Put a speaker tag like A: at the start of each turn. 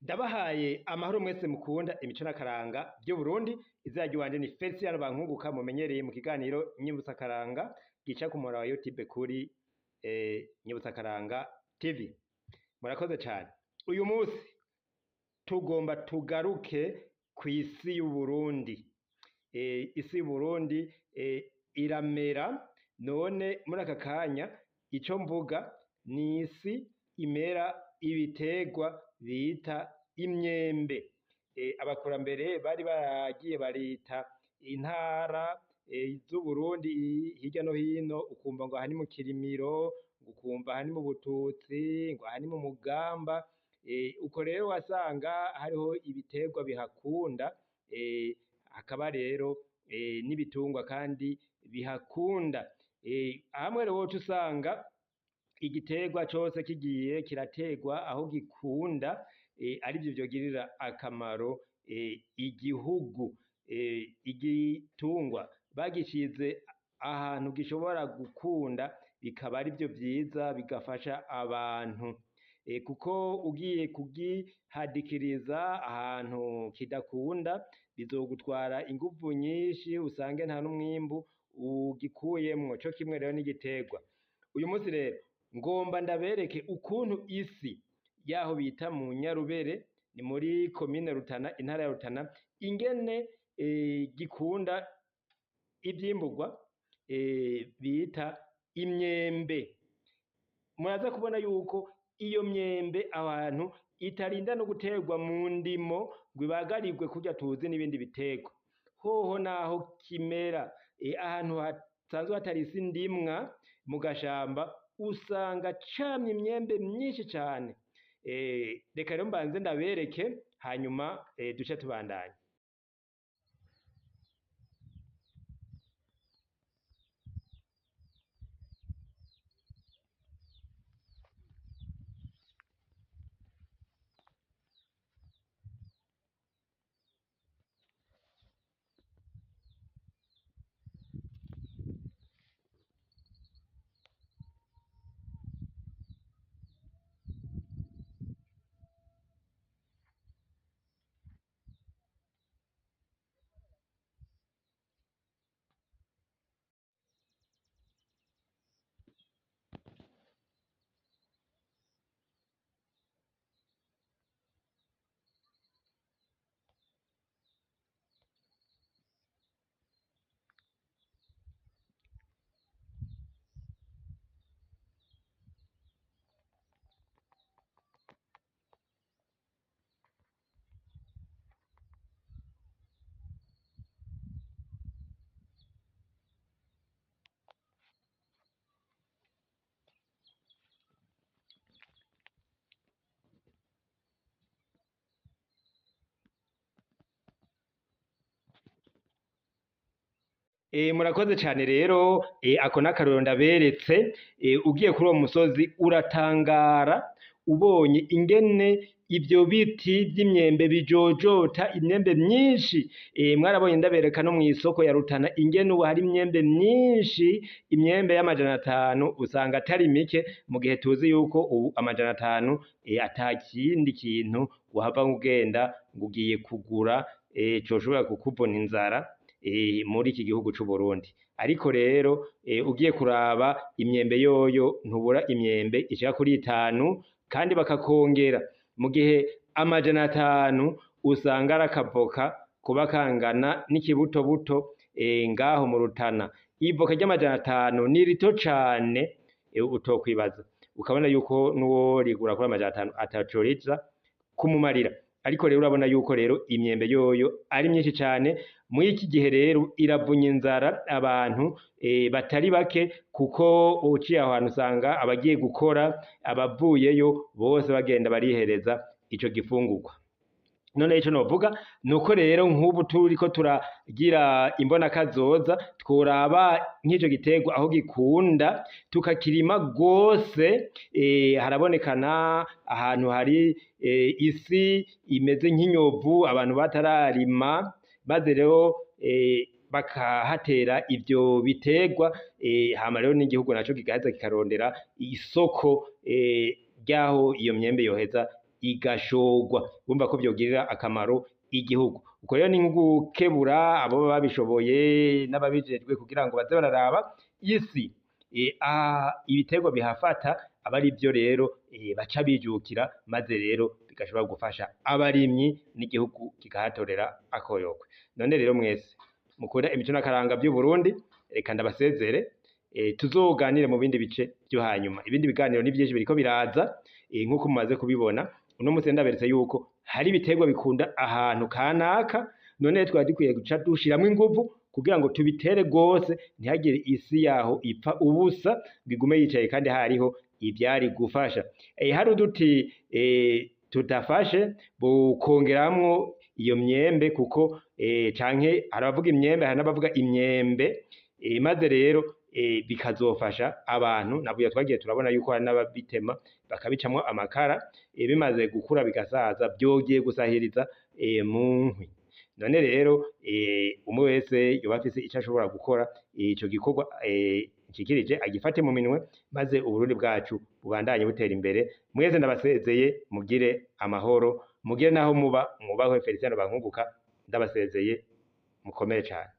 A: Ndabahaye amahoro mwese mukunda imico n'akaranga vy'Uburundi. Izina ry'iwanje ni Feliciano Bankunguka, mumenyereye mu kiganiro Nyibutsakaranga gica ku muhora wa YouTube kuri Nyibutsakaranga TV. Murakoze cane. Uyu musi tugomba tugaruke kw'isi y'Uburundi. Isi y'Uburundi iramera, none muri aka kanya ico mvuga ni isi imera ibiterwa bita imyembe. Abakurambere bari baragiye barita intara z'Uburundi hirya no hino, ukumva ngo aha ni mu Kirimiro, ukumva aha ni mu Bututsi, ngo aha ni mu Mugamba. Uko rero wasanga hariho ibiterwa bihakunda, hakaba rero n'ibitungwa kandi bihakunda. Hamwe rero woca usanga igiterwa cose kigiye kiraterwa aho gikunda, arivyo vyogirira akamaro igihugu. Igitungwa bagishize ahantu gishobora gukunda, bikaba arivyo vyiza, bigafasha abantu. Kuko ugiye kugihadikiriza ahantu kidakunda, bizogutwara inguvu nyinshi, usange nta n'umwimbu ugikuyemwo. Co kimwe rero n'igiterwa. Uyu musi rero ngomba ndabereke ukuntu isi yaho bita mu Nyarubere, ni muri komine Rutana, intara ya Rutana, ingene gikunda ivyimburwa bita imyembe. Muraza kubona yuko iyo myembe abantu itarinda no guterwa mu ndimo ngo ibagarirwe kurya tuzi n'ibindi biterwa. Hoho naho kimera ahantu hasanzwe hatari isi ndimwa mu gashamba, usanga camye imyembe myinshi cane. Reka rero mbanze ndabereke, hanyuma duce tubandanya. Murakoze cane rero. Ako n'akarorero ndaberetse. Ugiye kuri uwo musozi uratangara ubonye ingene ivyo biti vy'imyembe bijojota imyembe myinshi. Mwarabonye ndabereka no mw'isoko ya Rutana ingene ubu hari imyembe myinshi, imyembe y'500 usanga atari mike, mu gihe tuzi yuko ubu 500 ata kindi kintu uhava ugenda ngo ugiye kugura coshobora kukuvuna inzara muri iki gihugu c'Uburundi. Ariko rero ugiye kuraba imyembe yoyo ntubura imyembe ishika kuri 5, kandi bakakongera, mu gihe 500 usanga ari akavoka kuba kangana n'ikibutobuto. Ngaho mu Rutana ivoka ry'500 ni rito cane, utokwibaza, ukabona yuko n'uwo rigura kuri 500 ataco riza kumumarira. Ariko rero urabona yuko rero imyembe yoyo ari myinshi cane muri iki gihe. Rero iravunya inzara abantu batari bake, kuko uciye aho hantu usanga abagiye gukora, abavuyeyo bose bagenda barihereza ico gifungurwa. None ico novuga nuko rero nk'ubu turiko turagira imbonakazoza, tworaba nk'ico giterwa aho gikunda tukakirima gose. Harabonekana ahantu hari isi imeze nk'inyovu abantu batararima, maze rero bakahatera ivyo biterwa. Hama rero n'igihugu naco kigaheza kikarondera isoko ryaho iyo myembe yoheza igashogwa. Urumva ko vyogirira akamaro igihugu. Uko rero ni gukebura abo babishoboye n'ababijejwe kugira ngo baze bararaba isi ibiterwa bihafata aba ari vyo rero baca bijukira, maze rero bigashobora gufasha abarimyi n'igihugu kikahatorera akoyokwe. None rero mwese mukunda imico n'akaranga vy'Uburundi, reka ndabasezere, tuzoganire mu bindi bice vyo hanyuma. Ibindi biganiro ni vyinshi biriko biraza, nk'uko mumaze kubibona. Uno musi ndaberetse yuko hari ibiterwa bikunda ahantu kanaka, none twari dukwiye guca dushiramwo inguvu kugira ngo tubitere gose, ntihagire isi yaho ipfa ubusa ngo igume yicaye kandi hariho ivyari gufasha. Hari uduti tudafashe bokongeramwo iyo myembe, kuko canke hari abavuga imyembe, hari n'abavuga imyembe, maze rero bikazofasha abantu. Navuye twagiye turabona yuko hari n'ababitema bakabicamwo amakara, bimaze gukura bigasaza vyogiye gusahiriza mu nkwi. None rero umwe wese yoba afise ico ashobora gukora, ico gikorwa nshikirije agifate mu minwe, maze Uburundi bwacu bubandanye butera imbere. Mwese ndabasezeye, mugire amahoro, mugire naho muba, mwubahwe. Feliciano Bankunguka ndabasezeye, mukomere cane.